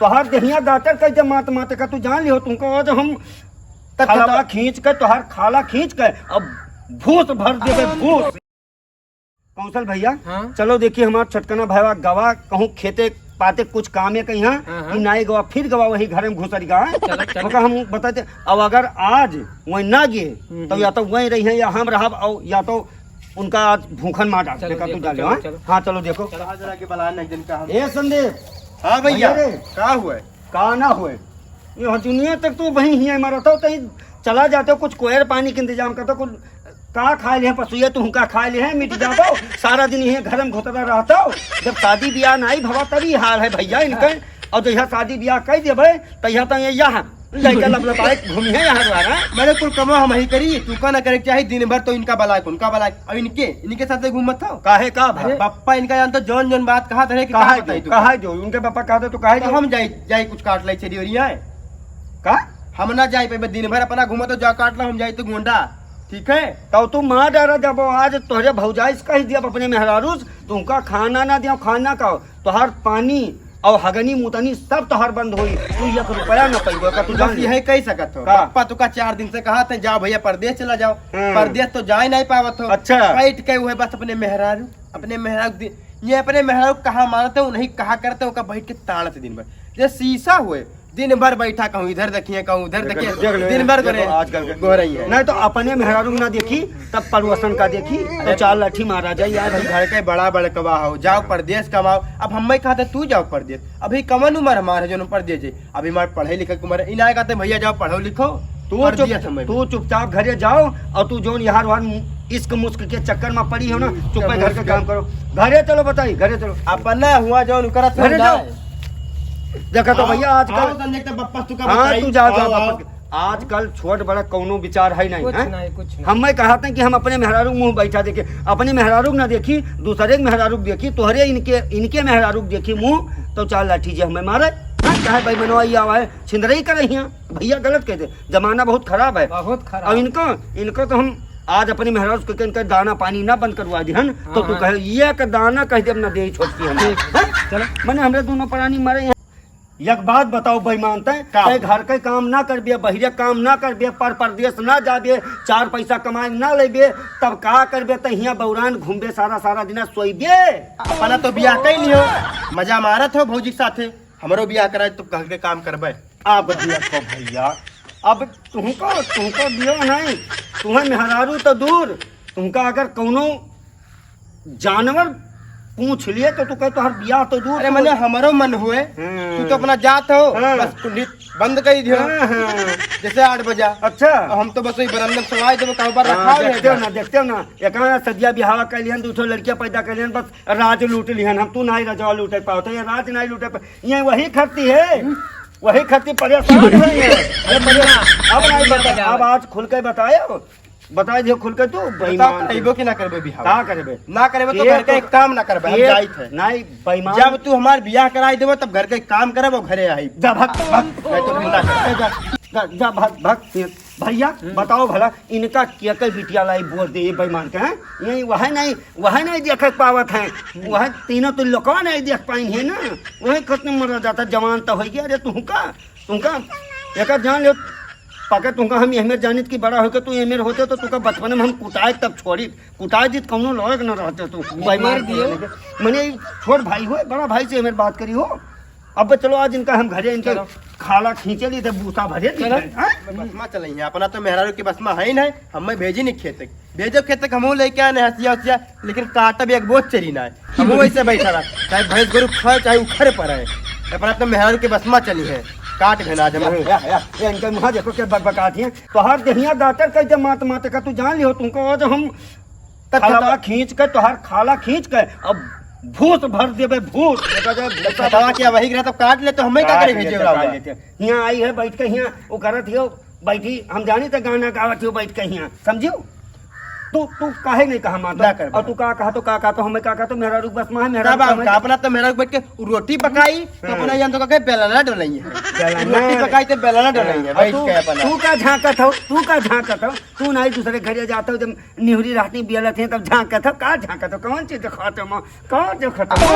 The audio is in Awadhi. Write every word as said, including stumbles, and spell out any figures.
तोहार देहिया गाटर कइ दे मात मात का, तू जान लिहो, तुमको आज हम तब खाला बताओ। खींच के, तोहार खाला खींच के, अब भूस भर देबे, भूस। कौशल भैया, हाँ? चलो देखिए, हमार छोटकना भाईवा गवा कहूँ खेते पाते कुछ काम है कहीं, हाँ? हाँ, हाँ। कि नाई गवा, फिर गवा वही घर में घुसर गवा, हाँ? चलो, चलो। मगर हम बताते, अब अगर आज वही ना गए, हम्म, तो हम्म। या तो वही रही है, या हम रहब, और या तो उनका आज भूखन मार डाल, चलो देखा तू देखो, जा ले, चलो, हाँ? चलो। हाँ, चलो देखो। चलो, आज लगे बला नहीं दिन का हम। ए संदीप। हाँ भैया, भैया रे। का हुआ है? का ना हुए? ये हथुनिया तक तो वहीं हिया मरत हो, तहीं चला जाते हो, कुछ कोयर पानी के इंतजाम करते हो, कुछ का खा ले हैं पशुए, तुहका खा ले हैं, मिट जाबो। सारा दिन ये घर में घुतरा रहता हो। जब शादी ब्याह नाई भवा तभी हाल है भैया इनके। और जहिया शादी ब्याह कइ देबे, तहिया तो ये यहाँ लइका लपलपाए घूमी है यहाँ द्वारा। मैंने कुल कमवा हम ही करी, तू का ना करे के चाही, दिन भर तो इनका बलाए, उनका बलाए, और इनके, इनके साथे घूमत हो। काहे का भा? अरे बप्पा इनका जान तो जौन जौन बात कहा था कि काहे का बताई दो, तू? काहे दो? उनके बप्पा कहा था तो काहे तो दो? हम जाई, जाई कुछ काट लाई छेड़ी ओरिया है। का? हम ना जाई पे दिन भर अपना घूमत हो, जा काट ला, हम जाई तो गोंडा, ठीक है? तो तू मार डारा जब आज तोहरे भौजाई से कह दिया अपने मेहरारू से, तुमका खाना ना दिया, खाना का तोहार पानी और हगनी मुतनी सब तोहार बंद होई, तू एक रुपया ना पइबो का, तू बस जान ले। यही कह सकत हो। का? पप्पा तुका चार दिन से कहा थे, "जाओ भैया परदेस चला जाओ।" हम्म। परदेस तो जाए नहीं पावत हो। अच्छा। बैठ के हुए बस अपने मेहरारू, अपने मेहरारू दि-, ये अपने मेहरारू कहा मानते हो, नहीं कहा करते हो, का बैठ के ताड़त दिन भर। ये शीशा हुए, दिन भर बैठा कहूँ इधर देखिए, कहूँ उधर देख देखिए, लो, देख लो, दिन भर देखो, करे आजकल के। गोरई है। नहीं तो अपने मेहरारू ना देखी, तब पड़ोसन का देखी, तो चार लाठी मारा जाए यार। अभी घर के बड़ा बड़कवा हो, जाओ परदेस कमाओ। अब हमें कहते तू जाओ परदेस, अभी कमन उम्र हमार है जो परदेस जाए? अभी हमार पढ़े लिखे के उम्र है। इनाय कहते भैया जाओ पढ़ो लिखो, तू परदेस चुप, हमें। तू चुपचाप घरे जाओ और तू जौन यार वार इश्क मुश्क के चक्कर में पड़ी हो ना, हम्म, चुप है, घर के काम करो। घरे चलो बताई, घरे चलो। अपना हुआ जौन करत घरे हो जाओ। जाए। देखा तो आओ, भैया आजकल आओ संजय, तब बप्पा तू का हाँ, बताई। तू जा, जा आओ, वापस। आओ। आजकल छोट बड़ा कौनो विचार है नहीं, कुछ हैं? नहीं, कुछ नहीं। हम मैं कहा था कि हम अपने मेहरारू मुँह बैठा देखे, अपने मेहरारू ना देखी, दूसरे के मेहरारू देखी, तोहरे इनके, इनके मेहरारू देखी मुँह, तो चार लाठी जे हमें मारे, हैं? चाहे भाई मनवाई आवा है, छिंदरई करे हियाँ। भैया गलत कहते, जमाना बहुत खराब है। बहुत खराब। अब इनको, इनको तो हम आज अपने मेहरारू के इनका दाना पानी ना बंद करवा दी, है ना? तो हाँ, तू हाँ। कहे, "ये का दाना कह दे, अब ना दे छोटकी हम।" ठीक, हैं? चलो। मने हमरे दोनों प्राणी मरे हैं। एक बात बताओ बेईमान, तै, का? तै घर के काम ना करबे, बहिरे काम ना करबे, पर परदेस ना जाबे, चार पैसा कमाए ना लेबे, तब का करबे? तै हियाँ बौरान घूमबे सारा, सारा दिना सोइबे। अपना तो बियाह कइ लियो, मजा मारत हो भौजी के साथे, हमरो बियाह कराए तो घर के काम करबे। अब देखो भैया, अब तुमको, तुमको दियो नहीं, तुम्हें मेहरारू तो दूर, तुमका अगर कौनो जानवर पूछ लिए तो तू कहे तोहर बियाह तो दूर, अरे तू मने हमरो मन हुए, हम्म। तू तो अपना जात हो, हाँ। बस कुंडी बंद कर दियो। हाँ, हाँ। जैसे आठ बजा। अच्छा। अब हम तो बस वही बरंदम सुनाई देबो, कारोबार हाँ, रखा है देखते हो ना, देखते हो ना, एक सदिया बिहावा कर लिहन, दू ठो लड़किया पैदा कर लिहन, बस राज लूट लिहन हम, तू नाई रजवा लूटे पाओ, तो ये राज नाई लूटे पाओ, ये वही खरती है, वही खरती परेशान है ये। अरे परेशान, अब नहीं बता, अब आज खुल के बताए, बताए दियो खुल के तू, बताओ, बेईमान करबो कि ना करबे बिहाव? का करबे? ना करबे तो ये घर का तो एक काम ना करबे, हम ये जाइत है। नहीं, बेईमान। जब तू हमार बियाह कराई देबो तब घर का एक काम करबो, घरे आई। जा भाग, भाग। नहीं तो तू ना कर। जा, जा, जा, भाग, भाग। भैया, हम्म। बताओ भला, इनका के के बिटिया लाई बोल दे, ये बेईमान के, हैं? यही वह नहीं, वह नहीं देख पावत हैं, वह तीनों तो लोकवा नहीं देख पाइन है ना, वही खत्म मर जाता, जवान तो हो गया रे, तुमका, तुमका, एक जान ले, पाके तुमका हम एहमेर जानित कि बड़ा होके तू एहमेर होते तो तुमका बचपन में हम कुटाए तब छोड़ी, कुटाए जीत कौनो लायक न रहते तू, बेईमान दियो। मने छोट भाई हो, बड़ा भाई से एहमेर बात करी हो, अब चलो, आज इनका हम घरे, इनके चलो। खाला खींचे ली, तो बूसा भरे दी चलो। घरे, हाँ? बस मत चलइहे, अपना तो मेहरारू के बस में है ही नहीं, हमें भेजी नहीं खेते। भेजो खेते, हमहू लेके आने हंसिया उसिया, लेकिन काटब एक बोझ चरी ना है। हमहू वैसे बैठा रहा, चाहे भैंस गोरू खाए, चाहे उखरे पर है। अपना तो मेहरारू के बस में चली है, काट भेना आज हमहू। या, या, या, इनका मुँह देखो, क्या बकबकात हैं। तोहार देहिया गातर कह दे मात मात का, तू जान लिहो, तुमको आज हम तब खतवा खतवा खींच के, तोहार खाला खींच के, अब भूस भर देबे, भूस। देखा जाए, भूसा खतवा भर के वही रहा, तब काट ले, तो हमें का काट करे भेजे लेते, वाला काट हुआ? लेते। हियाँ आई है, बैठ के हियाँ, वो करत हियो, बैठी, हम जानी त गाना गावत हियो, बैठ के हियाँ, समझियो? तू, तू काहे नहीं कहा माता? ना करबे। और तू का कहा तो का कहा तो हमें का कहा तो मेहरारू बस में है, मेहरारू तब हम कमाई का अपना तो मेहरारू बैठ के रोटी पकाई, तो हाँ। अपना यहाँ तो कहे बेलना डोलाई है। बेलना। रोटी पकाई तो बेलना डोलाई है, हाँ, बैठ तू, के अपना। तू का झांकत हो, तू का झांकत हो, तू नहीं दूसरे घरे जाता हो, जब निहुरी रहती बियलत है, तब झांकत हो, का झांकत हो, कौन चीज खाते हो, कौन जो खाते हो?